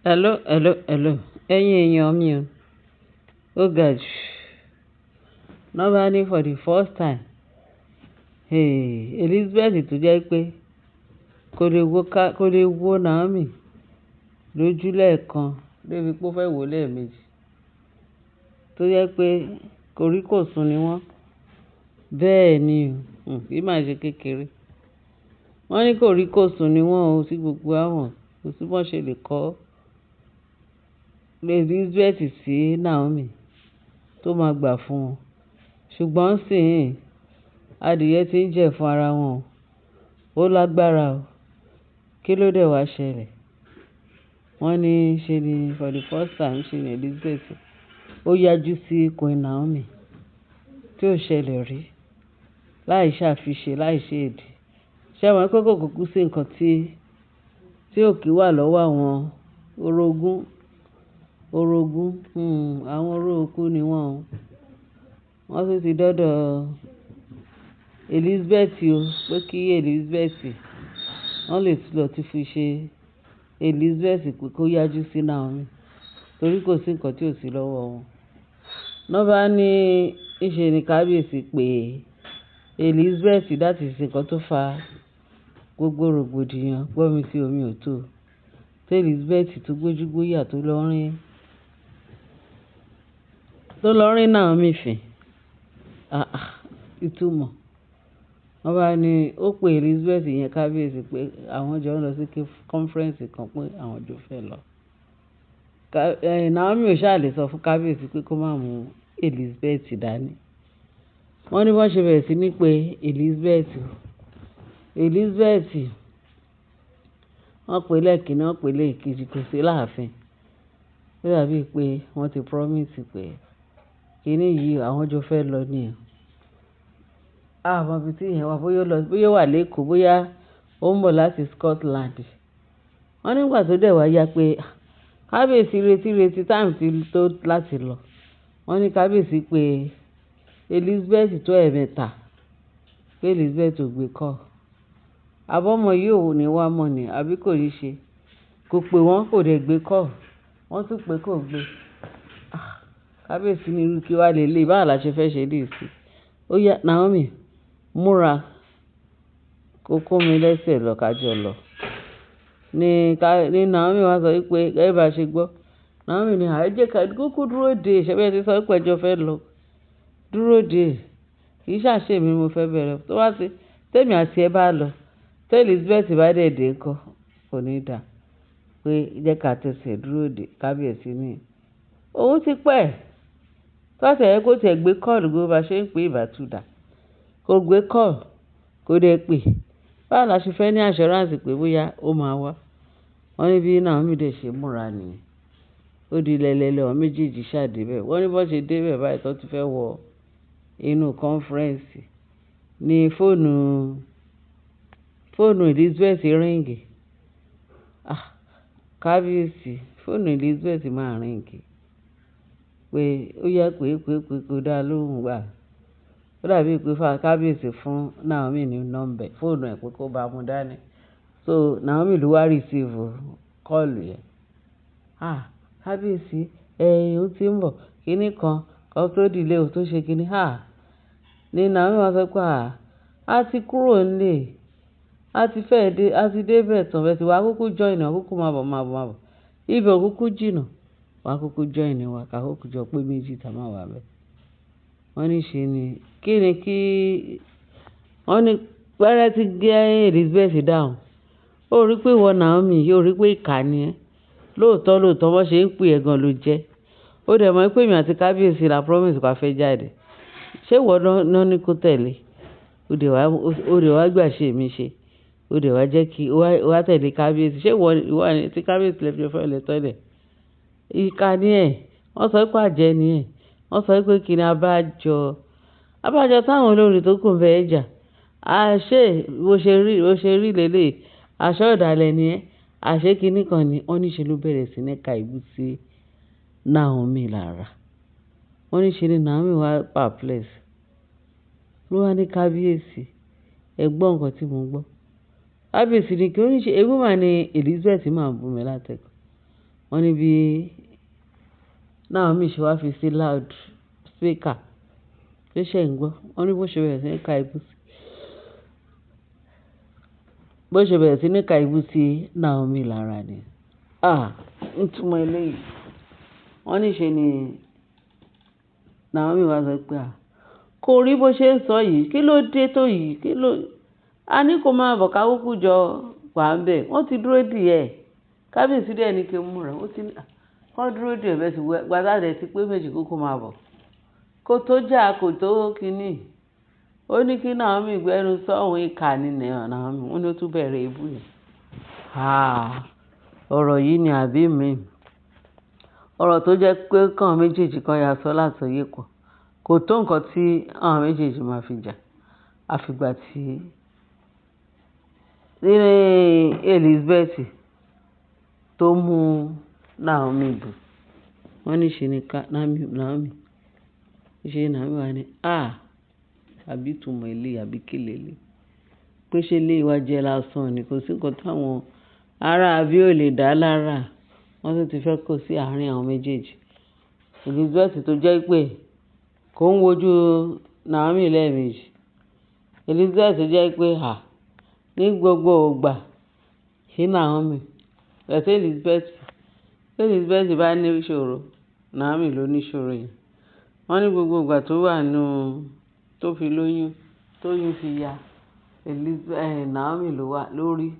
Hello, hello, hello. Ẹ̀yin èèyàn mi o, ó ga jù. Ná bá ní for the first time. Hey, Elizabeth tó jẹ́ pé kò lè wo ká, kò lè wo Naomi lójú lẹ́ẹ̀kan débi pé ó fẹ́ wò lẹ́ẹ̀mejì. Tó jẹ́ pé koríkòsùn ni wọ́n. Bẹ́ẹ̀ ni o, kì í máa ṣe kékeré. Wọ́n ní koríkòsùn ni wọ́n o sí gbogbo àwọn, kò sí bó ṣe lè kọ́ Elizabeth sí Naomi tó máa gbà fún wọn. Ṣùgbọ́n síyìn, adìẹ tí ń jẹ fún ara wọn o. Ó lágbára o. Kí ló dé wá ṣẹlẹ̀? Wọ́n ní ṣe ni for the first time ṣe ni Elizabeth ó yájú sí Queen Naomi tí ó ṣẹlẹ̀ rí láì ṣàfiṣe, láì ṣe èdè. Ṣé ẹ mọ̀ pé kò kúkú sí nǹkan tí ò kí wà lọ́wọ́ àwọn orogún, orogún, àwọn orogún ni wọ́n o. Wọ́n sì ti dọ́dọ̀ Elizabeth o pé kí Elizabeth, wọ́n lè lọ ti fi ṣe Elizabeth pé kó yájú sí Naomi torí kò sí nǹkan tí ò sí lọ́wọ́ wọn. Ná bá ní ìṣe ni kábíyèsí pé Elizabeth that is nǹkan tó fa gbogbo rògbòdìyàn gbọ́mi sí omi ò tó. Tí Elizabeth tó gbójú gbóyà tó lọ rín Naomi fìn. Ah ah, ìtumọ̀. Wọ́n bá ní ó pe Elizabeth yẹn kábíyèsí pé àwọn jọ ń lọ sí conference kan pé àwọn jọ fẹ́ lọ. Naomi ò ṣà lè sọ fún kábíyèsí pé kó má mú Elizabeth dání. Wọ́n ní wọ́n ṣe bẹ̀rẹ̀ sí ní pé Elizabeth. Elizabeth, wọ́n pè lẹ́ẹ̀kínní, wọ́n pè lẹ́ẹ̀kejì, kò sí láàfin. Ó dàbí pé wọ́n ti promise pé kíní yìí àwọn jọ fẹ́ lọ ní o. A mọ ibi tí ìyẹn wà, bóyá ó lọ, bóyá ó wà lékòó, bóyá ó ń bọ̀ láti Scotland. Wọ́n nígbà tó dẹ̀ wá yá pé kábíyèsí retí retí time tí tó láti lọ. Wọ́n ní kábíyèsí pé Elizabeth tó ẹ̀ẹ̀mẹ́ta pé Elizabeth ò gbé call. Àbọ̀mọ̀ yìí ò ní wá mọ̀ ni àbí kò ní ṣe. Kò pè wọ́n, kò dẹ̀ gbé call. Wọ́n tún pé kò gbé. Ah, kábíyèsí ní irú kí wá lè lè, báwo la ṣe fẹ́ ṣe léyìí sí? Ó yá Naomi, múra kó kó mi lẹ́sẹ̀ lọ ká jọ lọ. Ní ká, ní Naomi wá sọ wípé gẹ́gẹ́ bá ṣe gbọ́. Naomi ní, "À jẹ́ ká kúkú dúró dè, ṣé bí ẹ ti sọ pé ẹ jọ fẹ́ lọ. Dúró dè. Kì í ṣàṣe mi mo fẹ́ bẹ̀rẹ̀. Tó bá ti, tèmi àti ẹ bá lọ, tí Elizabeth bá dẹ̀ dé ńkọ́, kò ní dà." Pé jẹ́ ká tẹ̀sẹ̀ dúró dè kábíyèsí ní. Òun ti pẹ́. Tó bá tiẹ̀ jẹ́ kó tiẹ̀ gbé call bí ó bá ṣe ń pè ìbá tún dà. Kò gbé call, kò dẹ̀ pè. Báwo la ṣe fẹ́ ní assurance pé bóyá ó máa wá? Wọ́n ní bí Naomi dẹ̀ ṣe múra nìyẹn. Ó di lẹ́lẹ́lẹ́, àwọn méjèèjì ṣà dé bẹ̀. Wọ́n ní bó ṣe dé bẹ̀ báyìí tó ti fẹ́ wọ inú conference ní fóònù, fóònù Elizabeth ring. Ah, kábíyèsí, fóònù Elizabeth máa ring. Pé ó yá pé pé pé kó dá lóhùn gbà. Ó dàbí pé kábíyèsí fún Naomi ní number fóònù ẹ̀ pé kó bá mú dání. So Naomi ló wá receive call yẹn. Ah, kábíyèsí, ẹ ó tí ń bọ̀. Kíní kan, kan tó delay ó tó ṣe kíní. Ah, ní Naomi wá sọ pé à, a ti kúrò nílé. A ti fẹ́ dé, a ti dé bẹ̀ tán, bẹ́ẹ̀ tí wàá kúkú join wa, kúkú máa bọ̀, máa bọ̀, máa bọ̀. Ibẹ̀ ò kúkú jìnnà. Wàá kúkú join wa ká kúkú jọ pé méjì tá máa wà bẹ́ẹ̀. Wọ́n ní ṣe ni, kí ni kí, wọ́n ní pẹ́rẹ́ tí gé Elizabeth dáhùn. Ó rí pé ìwọ Naomi, ó rí pé ìkà ni ẹ́. Lóòótọ́ lóòótọ́ bó ṣe ń pè ẹ́ gan ló jẹ́. Ó dẹ̀ mọ̀ pé èmi àti kábíyèsí la promise pé a fẹ́ jáde. Ṣé ìwọ náà ní kó tẹ̀lé? Ó dẹ̀ wá, ó dẹ̀ wá gbà ṣe mi ṣe. Ó dẹ̀ wá jẹ́ kí, ó wá tẹ̀lé kábíyèsí. Ṣé ìwọ, ìwọ àti kábíyèsí lẹ fi fẹ́ lọ tẹ́lẹ̀? Ìkà ni ẹ́. Wọ́n sọ pé àjẹ́ ni ẹ́. Wọ́n sọ pé kí ni a bá jọ, a bá jọ táwọn olórí tó kù ń bẹ ẹ jà. Àṣé bó ṣe rí, bó ṣe rí lélẹ̀, aṣọ ọ̀dàlẹ̀ ni ẹ́. Àṣé kíní kan ni wọ́n ní ṣe ló bẹ̀rẹ̀ sí ní ka ìbú sí Naomi lára. Wọ́n ní ṣe ni Naomi wá perplex. Ló wá ní kábíyèsí, ẹ gbọ́ nǹkan tí mo ń gbọ́. Kábíyèsí ní kí ó ní ṣe, ebú máa ní Elizabeth máa ń bú mi látẹ̀kọ̀. Wọ́n ní bí Naomi ṣe wá fi sí loud speaker pé ṣé ẹ̀ ń gbọ́. Wọ́n ní bó ṣe bẹ̀rẹ̀ sí ní ka ebú sí, bó ṣe bẹ̀rẹ̀ sí ní ka ebú sí Naomi lára ni. Ah! Ìtumọ̀ eléyìí. Wọ́n ní ṣe ni Naomi wá sọ pé à, kò rí bó ṣe ń sọ yìí. Kí ló dé tó yìí? Kí ló? A ní kó máa bọ̀ ká kúkú jọ wà ń bẹ̀. Wọ́n ti dúró dè ẹ́. Kábíyèsí dẹ̀ ní kí n múra. Ó ti ní, kó dúró dè ẹ́ bẹ́ẹ̀ sì wẹ́. Gbadá rẹ̀ ti pé méjì kó kó máa bọ̀. Kó tó jà, kò tó kíní. Ó ní kí Naomi gbẹ́nu sọ́hun ìkà ni Naomi. Wọ́n ní ó tún bẹ̀rẹ̀ ebú yẹn. Ah! Ọ̀rọ̀ yìí ni àbí mi? Ọ̀rọ̀ tó jẹ́ pé káwọn méjèèjì kan ya sọ lásọyé pọ̀. Kò tó nǹkan tí àwọn méjèèjì máa fi jà. Àfi ìgbà tí Elizabeth tó mú Naomi bù. Wọ́n ní ṣe ni ká Naomi, ṣe Naomi wá ní, "Ah! Àbí ìtumọ̀ eléyìí àbí kí lèléyi?" Pé ṣé eléyìí wá jẹ́ lásán ni? Kò sí nǹkan táwọn ará bí ò lè dá lára. Wọ́n tún ti fẹ́ kó sí àárín àwọn méjèèjì. Elizabeth tó jẹ́ pé kò ń wojú Naomi lẹ́ẹ̀mejì. Elizabeth tó jẹ́ pé à, ní gbogbo ìgbà kí Naomi, tí Elizabeth, tí Elizabeth bá ní ìṣòro, Naomi ló ní ìṣòro yẹn. Wọ́n ní gbogbo ìgbà tó wà nínú, tó fi lóyún, tó oyún fi ya, Elizabeth, Naomi ló wà lórí,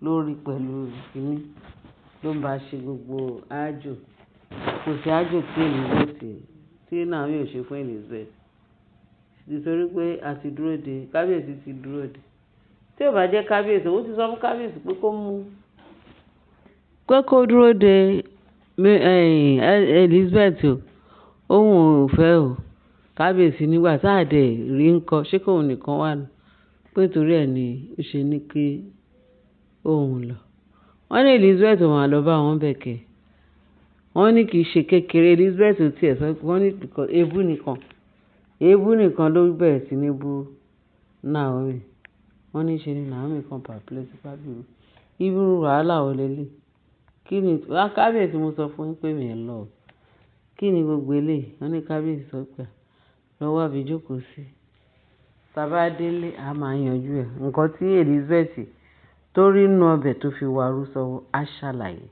lórí pẹ̀lú kíní ló ń bá ṣe gbogbo àjò. Kò sí àjò tí Elizabeth, tí Naomi ò ṣe fún Elizabeth. Nítorí pé a ti dúró de, kábíyèsí ti dúró de. Tí ò bá jẹ́ kábíyèsí, ó ti sọ fún kábíyèsí pé kó mú, pé kó dúró de Elizabeth o. Òun ò fẹ́ o. Kábíyèsí nígbà tá a dẹ̀ rí ńkọ́, ṣé kó òun nìkan wà ní? Pé torí ẹ ni ó ṣe ní kí òun lọ. Wọ́n ní Elizabeth máa lọ bá wọn bẹ̀ kẹ́. Wọ́n ní kì í ṣe kékeré. Elizabeth ò tí ẹ sọ pé wọ́n ní ebú nìkan. Ebú nìkan ló bẹ̀rẹ̀ sí ní bú Naomi. Wọ́n ní ṣe ni Naomi kan perplex pé àbí irú wàhálà wo leleyi? Kí ni, kábíyèsí mo sọ fún yín pé mi ò lọ. Kí ni gbogbo eléyìí? Wọ́n ní kábíyèsí sọ pé lọ wá bí jókòó sí. Tí a bá délé, a máa yanjú ẹ̀. Nǹkan tí Elizabeth tó rí nínú ọbẹ̀ tó fi wá rú sọ́wọ́, á ṣàlàyé.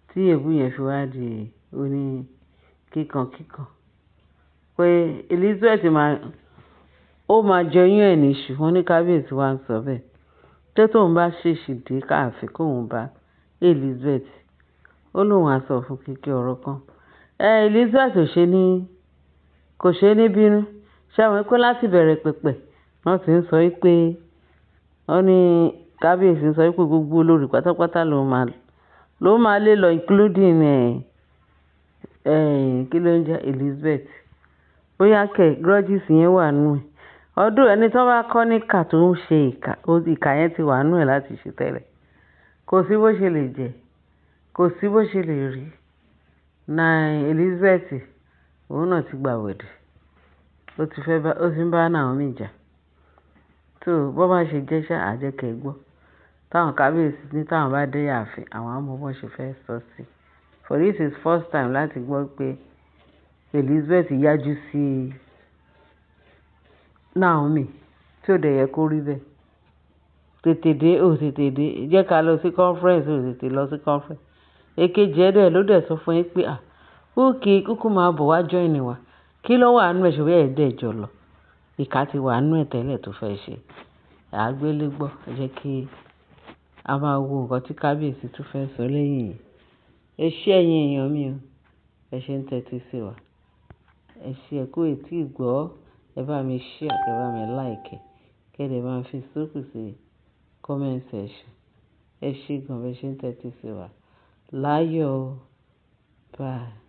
Tí ebú yẹn fi wá di oní kíkan kíkan. Pé Elizabeth máa, ó máa jẹ oyún ẹ̀ ní iṣu. Wọ́n ní kábíyèsí wá ń sọ bẹ́ẹ̀. Pé tóun bá ṣèṣì dé káàfin kóun bá Elizabeth, ó lóun á sọ fún kíkẹ́ ọ̀rọ̀ kan. Elizabeth ò ṣe ní, kò ṣe ní bínú. Ṣé ẹ mọ̀ pé láti bẹ̀rẹ̀ pẹ̀pẹ̀, wọ́n ti ń sọ wípé, wọ́n ní kábíyèsí ń sọ wípé gbogbo olórí pátápátá ló máa lé lọ including, kí ló ń jẹ́ Elizabeth. Bóyá kẹ̀ grudges yẹn wà nínú ẹ̀. Ọdún ẹni tí wọ́n bá kọ́ ní ìkà tó ń ṣe ìkà, ìkà yẹn ti wà nínú ẹ̀ láti ṣe tẹ́lẹ̀. Kò sí bó ṣe lè jẹ́, kò sí bó ṣe lè rí. Na Elizabeth, òun náà ti gbàbọ̀dè. Ó ti fẹ́ bá, ó ti ń bá Naomi jà. So bó bá ṣe jẹ́ ṣá, a jẹ́ kí ẹ gbọ́. Táwọn kábíyèsí ní táwọn bá dé ààfin, àwọn á mọ bó ṣe fẹ́ sọ sí. For this is first time láti gbọ́ pé Elizabeth yájú sí Naomi tí ó dẹ̀ yẹ kó rí bẹ́ẹ̀. Tètè dé, ò tètè dé. Jẹ́ ká lọ sí conference, ò tètè lọ sí conference. Èkejì ẹ dẹ̀ ló dẹ̀ sọ fún yín pé à, okay kúkú máa bọ̀ wá join wa. Kí ló wà nínú ẹ̀ ṣe bí ẹ̀ dẹ̀ jọ lọ. Ìkà ti wà nínú ẹ̀ tẹ́lẹ̀ tó fẹ́ ṣe. A gbélé gbọ́. Ẹ jẹ́ kí a máa wo nǹkan tí kábíyèsí tún fẹ́ sọ lẹ́yìn yìí. Ẹ ṣé ẹ̀yin èèyàn mi o. Ẹ ṣé ń tẹ́tí sí wa. Ẹ ṣé ẹ kú etí ìgbọ́. Ẹ bá mi share, ẹ bá mi like, kí ẹ dẹ̀ máa fi sókè sí comment section. Ẹ ṣé gan bí ẹ ṣe ń tẹ́tí sí wa. Láyọ̀ o. Bye.